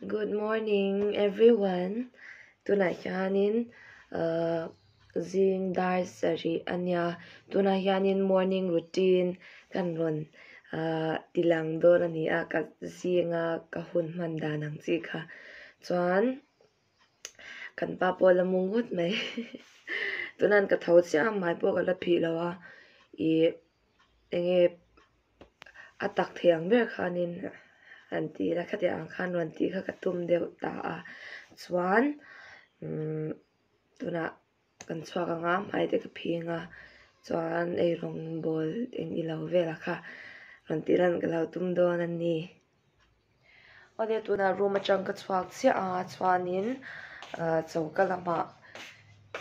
Good morning everyone tunah hianin ahh zing dar sarih a nia tunah hianin morning routine kan rawn ahh tilang dawn a ni a ka zinga ka hun hman dan ang chi kha chuan kan pa pawh a la mu ngut mai tunah ka tho chiah a hmai pawh ka la phih lo a ih eng nge. A tak thei ang ber khanin han ti ila khatiang ang khan rawn tih kha ka tum deuh ta a chuan umm tunah kan chhuak ang a hmai te ka phing a chuan eirawng bawl eng ilo velah kha rawn tih lan ka lo tum dawn a ni. Awle tunah room atang ka chhuak chiah a chuanin ah choka lamah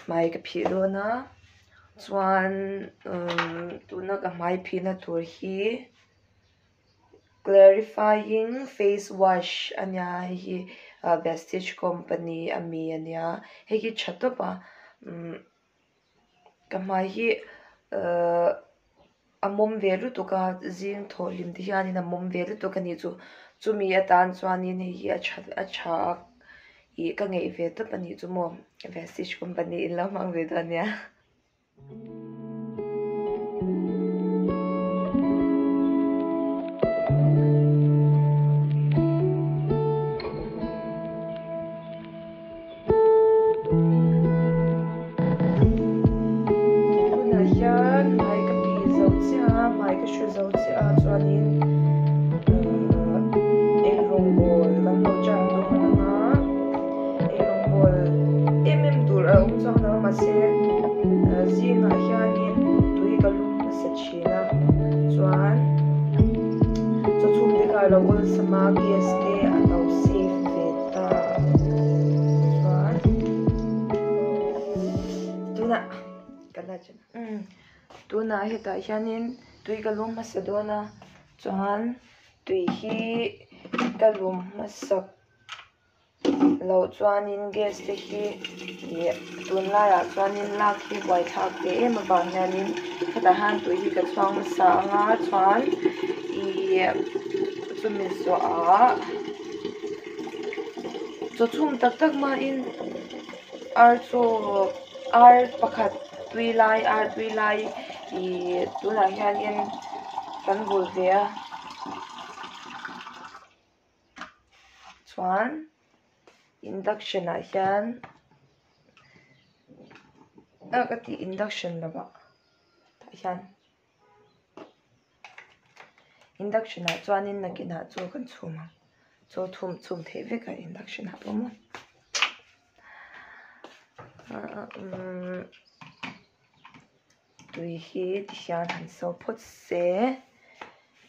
hmai ka phih dawn a chuan umm tuna ka hmai phihna tur hi clarifying face wash a nia hei hi ah vestige company ami a nia hei hi tha tawp a umm ka hmai hi ahh a mawm ve lutuk a zing thawh hlim te hianin a mawm ve lutuk a nih chu chumi atan chuanin hei hi a tha a tha a ih ka ngeih ve tawp a nih chu maw vestige company in lo hmang ve dawn nia. Tunah hian hmai ka phih zo chiah a hmai ka hru zo chiah a chuanin ahh eirawng bawl kan lo chan dawn ang a eirawng bawl em em tur a awm chuang lo a mahse zingah hianin tui ka lum nasa thin a chuan chaw chhum te kha a lo awlsam a gas te a lo safe ve ta chuan tunah ka la chan umm tunah hetah hianin tui ka lum hmasa dawn a chuan tui hi ka lum hmasak loh chuanin gas te hi ih tunlaiah chuanin lak hi buaithlak ve em avang hianin hetah hian tui hi ka chhuang hmasa ang a chuan ih chumi zawhah chaw chhum tak tak hmain ar chaw ar pakhat tui lai ar tui lai ih tunah hianin kan bul ve a. Chuan induction ah hian a ka tih induction lovah tah hian induction ah chuanin nakinah chaw kan chhum ang chaw thum chhum theih vek a induction ah pawh maw umm tui hi tihian han so phawt se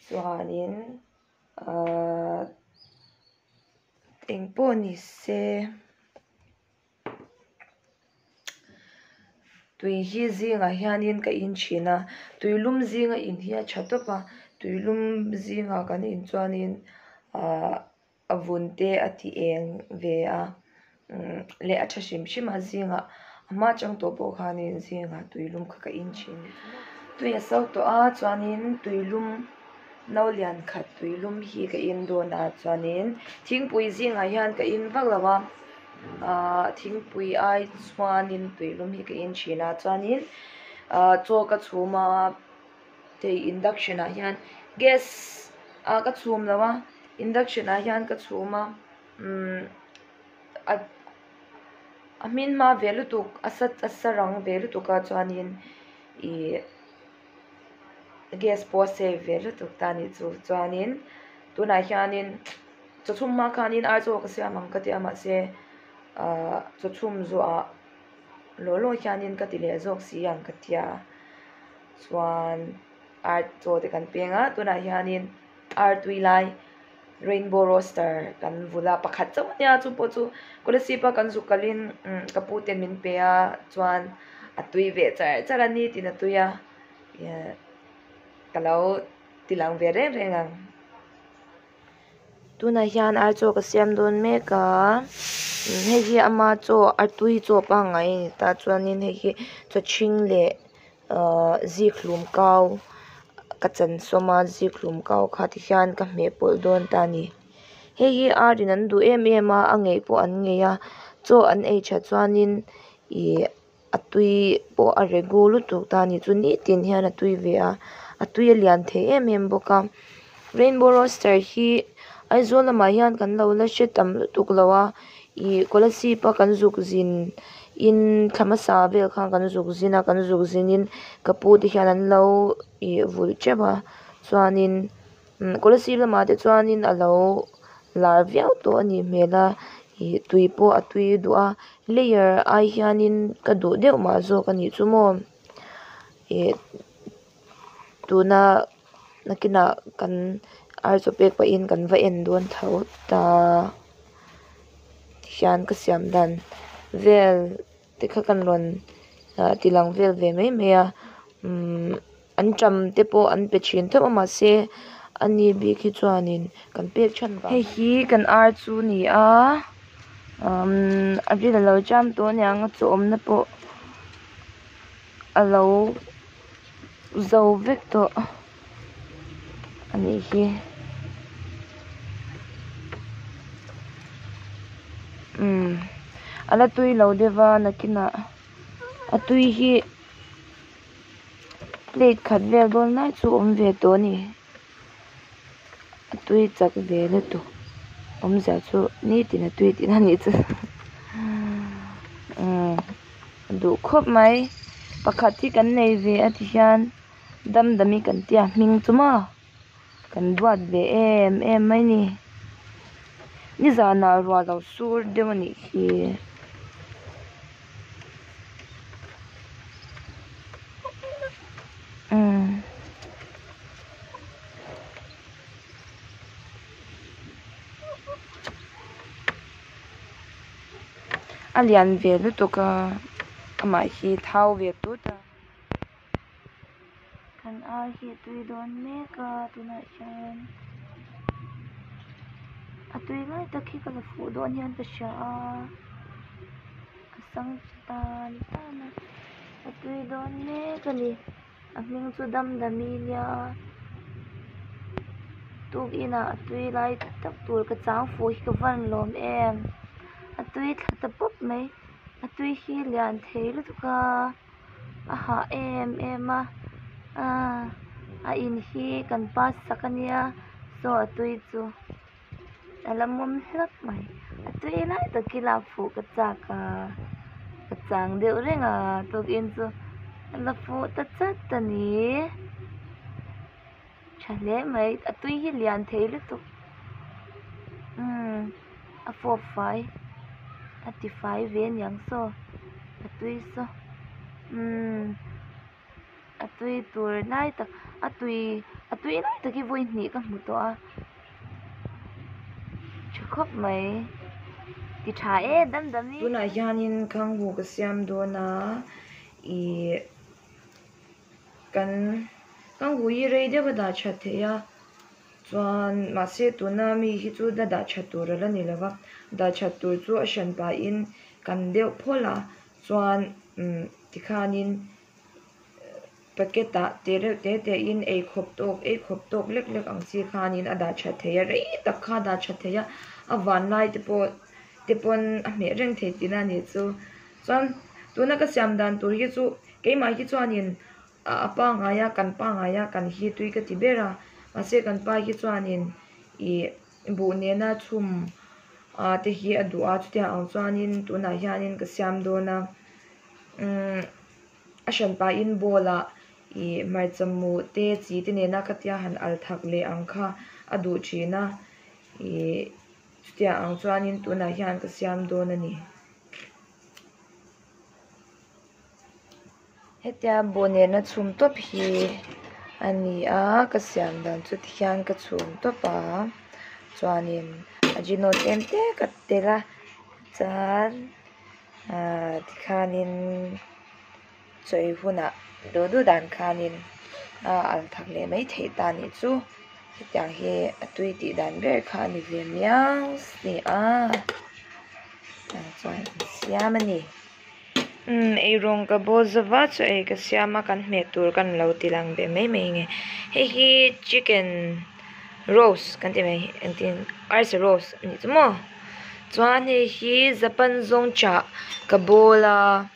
chuanin. Ahh engpawh ni se tui hi zingah hianin ka in thin a tuilum zinga in hi a tha tawp a tuilum zingah kan in chuanin ahh a vun te a ti eng ve a leh a tha hrim hrim a zingah a hma atang tawh pawh khanin zingah tuilum kha ka in thin tui a so tawh a chuanin tuilum no lian khat tuilum hi ka in dawn a chuanin thingpui zingah hian ka in vak lo a ahh thingpui ai chuanin tuilum hi ka in thin a chuanin ahh chaw ka chhum a hei induction ah hian gas ah ka chhum lo a induction ah hian ka chhum a umm a a hmin hma ve lutuk a sa a sa rang ve lutuk a chuanin ih gas pawh a save ve lutuk ta a nih chu chuanin tunah hianin chaw chhum hma khanin ar chaw ka siam ang ka ti a mahse ahh chaw chhum zuah law law hianin ka ti leh zawk si ang ka tia chuan ar chaw te kan peng a tunah hianin ar tui lai. Rainbow roaster kan vul a pakhat chauh a nia chu pawh chu Kolasib a kan zuk kalin umm ka pu ten min pe a chuan a tui ve char char a ni tiin a tui a ihh ka lo ti lang ve reng reng ang. Tunah hian ar chaw ka siam dawn mek a hei hi ama chaw a tui chaw pangngai a ni ta chuanin hei hi chaw ṭhing leh. Ahh zikhlum kau ka chan sawm a zikhlum kau kha ti hian ka hmeh pawlh dawn ta a ni. Hei hi ar in an duh em em a a ngei pawh an ngei a chaw an ei that chuanin ih a tui pawh a regu lutuk ta a ni chu nitin hian a tui ve a a tui a lian thei em em bawk a rainbow roaster hi Aizawl lamah hian kan lo la hre tam lutuk lo a ih kolasib a kan zuk zin in thla hmasa vel khan kan zuk zin a kan zuk zin in ka pu te hian an lo ih vulh teuh a chuanin kolasib lamah te chuanin a lo lar viau tawh a nih hmel a ih tui pawh a tui duh a layer ai hianin ka duh deuh mah zawk a nih chu maw ih tuna nakinah kan ar chaw pek pahin kan va en dawn tho ta tihian ka siam dan vel te kha kan rawn ah ti lang vel ve mai mai a umm an ṭam te pawh an pe ṭhin tho a mahse ani bik hi chuanin kan pek chhan vang hei hi kan ar chu a ni a umm a ril alo cham tawh aniang a chaw awmna pawh alo zo vek tawh a nih hi umm a la tui lo deuh a nakinah a tui hi plate khat vel dawn lai chu a awm ve tawh a ni a tui chak ve lutuk awmzia chu nitin a tui tihna a nih chu umm a duh khawp mai pakhat hi kan nei ve a ti hian damdami kan tia hming chu maw kan duat ve em em mai ni nizanah ruah lo sur deuh a nih hi. Umm a lian ve lutuk a amah hi thau ve tut a kan ar hi a tui dawn mek a tunah hian a tui lai tak hi ka la fuh dawn hian ka hria a a sang tan tan a a tui dawn mek a ni a hming chu damdami nia tukinah a tui lai tak tur ka chang fuh hi ka van lawm em a tui thla ta pawp mai a tui hi lian thei lutuk a a hah em em a aaa a in hi kan pass sak ania saw a tui chu a la mawm hlap mai a tui lai tak hi lak fuh ka chak a ka chang deuh reng a tukin chu a la fuh ta chat a ni tha hle mai a tui hi lian thei lutuk umm a fawp fai a ti fai ve aniang saw a tui saw umm a tui tur lai tak a tui a tui lai tak hi vawi hnih ka hmu tawh a tha khawp mai ti tha e dam dam i. Tunah hianin khanghu ka siam dawn a ih kan khanghu hi rei deuh a dah that theih a chuan mahse tuna mi hi chu la dah that tur a la ni lo va dah that tur chu a hran pahin kan deuh phawlh a chuan umm tikhanin packet ah te reuh te te in ei khawp tawk ei khawp tawk lek lek ang chi khanin a dah that theih a rei tak kha a dah that theih a a van lai te pawh te pawn a hmeh reng thei tihna a nih chu chuan tuna ka siam dan tur hi chu keimah hi chuanin a pangngai a kan pangngai a kan hi tui ka ti ber a mahse kan pa hi chuanin ih buh nena chhum ah te hi a duh a chutiang ang chuanin tunah hianin ka siam dawn a umm a hran pahin bowl ah ih hmarcha mu te chi te nena khatia han al thak leh ang kha a duh thin a ih chutiang ang chuanin tunah hian ka siam dawn a ni. Hetia buh nena chhum tawp hi a ni a ka siam dan chu tikhian ka chhum tawp a chuanin ajino tlem te ka telh a chuan ahh tikhanin chawi hunah duh duh dan khanin a al thak leh mai theih ta a nih chu hetiang hi a tui tih dan ber kha a ni ve miau si a chuan an siam a ni. Umm eirawng ka bawl zova chaw ei ka siam a kan hmeh tur kan lo ti lang ve mai mai nge hei hi chicken Rose kan tih mai hi engtin arsa rose a nih chu maw chuan hei hi japan zawng chah ka bawl a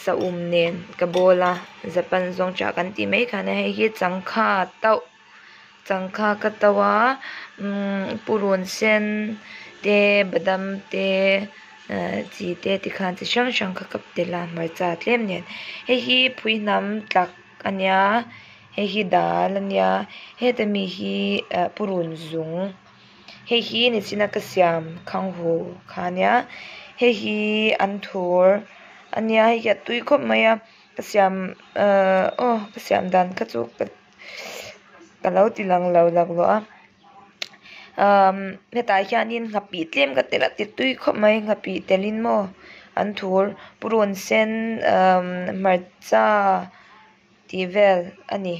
saum nen ka bawl a japan zawng chah kan tih mai khan a hei hi changkha tauh changkha ka tauh a umm purun sen te badam te ehh chi te tikhan chi hrang hrang kha ka telh a hmarcha tlem nen hei hi phuihnam tlak a nia hei hi dal a nia heta mi hi ah purun zung hei hi nichina ka siam khanghu kha a nia hei hi an thur a nia hei hi a tui khawp mai a ka siam ahh aw ka siam dan kha chu ka lo ti lang lo laklawh a umm hetah hianin nghapih tlem ka telh a ti tui khawp mai nghapih telin maw an thur purun sen umm hmarcha tih vel a ni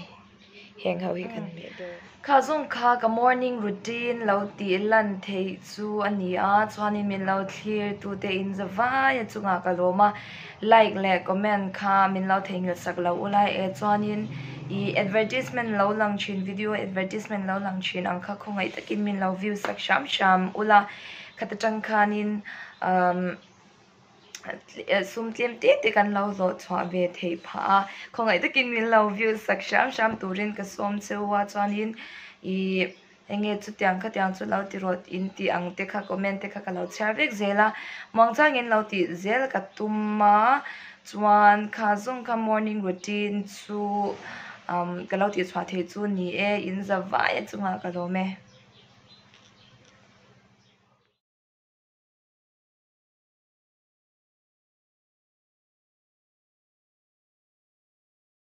heng ho hi kan hmeh dawn. Kha zawng kha ka morning routine lo tih lan theih chu a ni a chuanin min lo thlir tute in za vai a chungah ka lawm a like leh comment kha min lo theihnghilh sak lo ula e chuanin ih advertisement lo lang thin video advertisement lo lang thin ang kha khawngaih takin min lo view sak hram hram ula khata tang khanin umm. Sum tlem te te kan lo hlawh chhuah ve theih phah a, khawngaih takin min lo view sak hram hram turin ka sawm cheu a chuanin ih eng nge chutiang khatiang chu lo ti rawh in tih ang te kha comment te kha ka lo chhiar vek zel a, muangchangin lo tih zel ka tum a chuan kha zawng kha morning routine chu ka lo tih chhuah theih chu ni e in za vai a chungah ka lawm e.